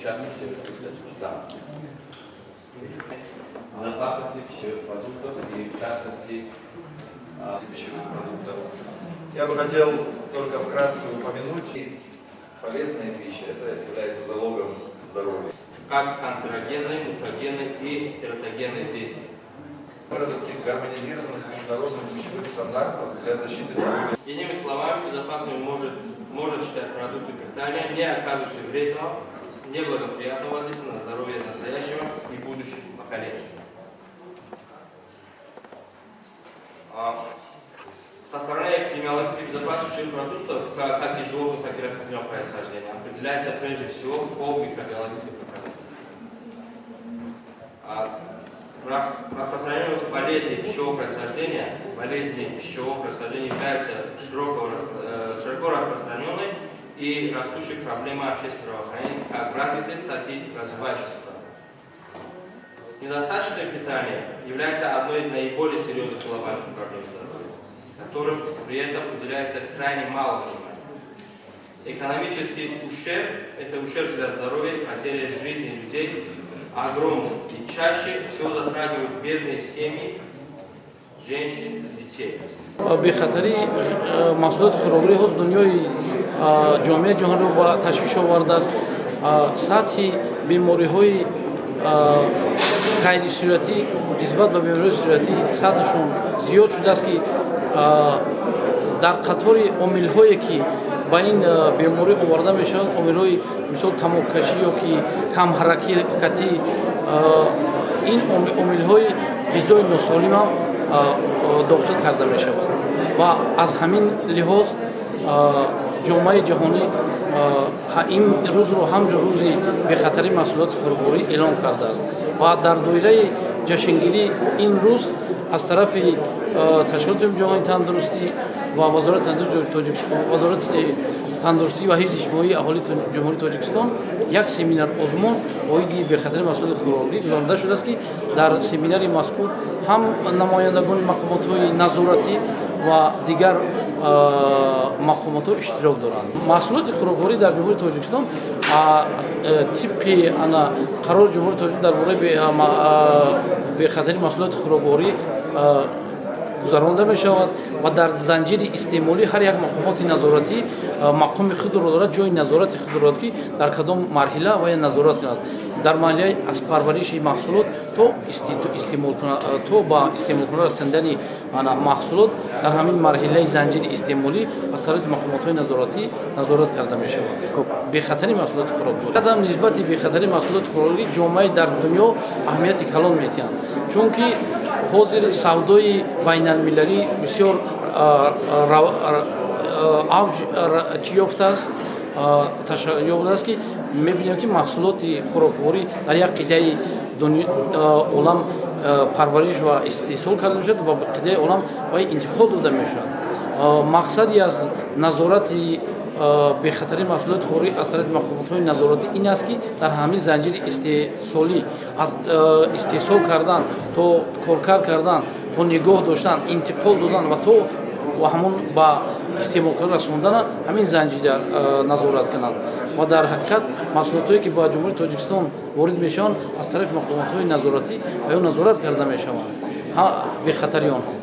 В частности, Таджикистан. Безопасности пищевых продуктов и, в частности, пищевых продуктов. Я бы хотел только вкратце упомянуть, и полезная пища, это является залогом здоровья. Как канцерогенные, мутагенные и тератогенные действия. Выработки гармонизированных международных пищевых стандартов для защиты здоровья. Иными словами, безопасными может считать продукты питания, не оказывающие вредного, неблагоприятного воздействия на здоровье настоящего и будущих поколений. Со стороны эпидемиологической безопасности пищевых продуктов, как и животных, так и растительного происхождения, определяется прежде всего по микробиологическим показателям. Распространенность болезней пищевого происхождения, болезни пищевого происхождения являются широко распространенной и растущей проблемой общественного здравоохранения как в развитых, так и в развивающихся странах. Недостаточное питание является одной из наиболее серьезных глобальных проблем здоровья, которым при этом уделяется крайне мало внимания. Экономический ущерб – это ущерб для здоровья и потеря жизни людей огромный и чаще всего затрагивают бедные семьи, женщин, детей. Бехатарии маҳсулоти хӯрокворӣ ҳоз дунёи ҷомеаи ҷаҳонро ба ташвиш овардааст. Сатҳи бемориҳои ғайрисироятӣ нисбат ба бемориҳои сироятӣ сатҳшон зиёд шудааст, ки дар қатори омилҳое, ки ба ин беморӣ оварда мешавад, омилҳои мисол тамоккашӣ ё ки камҳаракатӣ, ин омилҳои ғизои носолим ҳам дохил карда мешавад. Ва аз ҳамин лиҳоз ҷомеаи ҷаҳонӣ ин рӯзро ҳамчун рӯзи бехатарии маҳсулоти хӯрокворӣ эълон кардааст. Ва дар доираи ҷашнгирии ин рӯз аз тарафи Ташкилоти Ҷаҳонии тандурустӣ ва Вазорати тандурустии Тоҷикистон, Вазорати тандурустӣ ва ҳифзи иҷтимоии аҳолии Ҷумҳурии Тоҷикистон як семинар озмун оиди бехатарии маҳсулоти хӯрокворӣ гузаронида шудааст, ки дар семинари мазкур ҳам намояндагони мақомотҳои назоратӣ ва дигар мақомотҳо иштирок доранд. Маҳсулоти хӯрокворӣ дар Ҷумҳурии Тоҷикистон тибқи ана қарори Ҷумҳурии Тоҷикистон дар бораи бехатарии маҳсулоти хӯрокворӣ гузаронда мешавад ва дар занҷири истеъмолӣ ҳар як мақомоти назоратӣ мақоми худро дорад, ҷои назорати худро дорад, ки дар кадом марҳила вая назорат кунад: дар марҳилаи аз парвариши маҳсулот то ба истеъмолкунанда расондани маҳсулот. Дар ҳамин марҳилаи занҷири истеъмолӣ аз тарафи мақомотҳои назоратӣ назорат карда мешавад бехатари маҳсулоти хӯрокворӣ. Нисбати бехатари маҳсулоти хӯрокворӣ ҷомеаи дар дунё аҳамияти калон медиҳанд, чунки ҳозир савдои байналмилалӣ бисёр авҷ чӣ ёфтааст, ёфтааст, ки мебинем, ки маҳсулоти хӯрокворӣ дар як қитъаи олам парвариш ва истеҳсол карда мешавад ва ба қитъаи олам вай интиқол дода мешавад. Мақсади аз назорати бехатарии маҳсулоти хӯрокворӣ аз тарафи мақомотҳои назоратӣ ин аст, ки дар ҳамин занҷири истеҳсолӣ, аз истеҳсол кардан то коркард кардан, то нигоҳ доштан, интиқол додан ва то ҳамон ба истеъмолкунанда расондана, ҳамин занҷира назорат кунанд. Ва дар ҳақиқат маҳсулотҳое, ки ба Ҷумҳурии Тоҷикистон ворид мешаванд, аз тарафи мақомотҳои назоратӣ ва ё назорат карда мешаванд бехатари онҳо.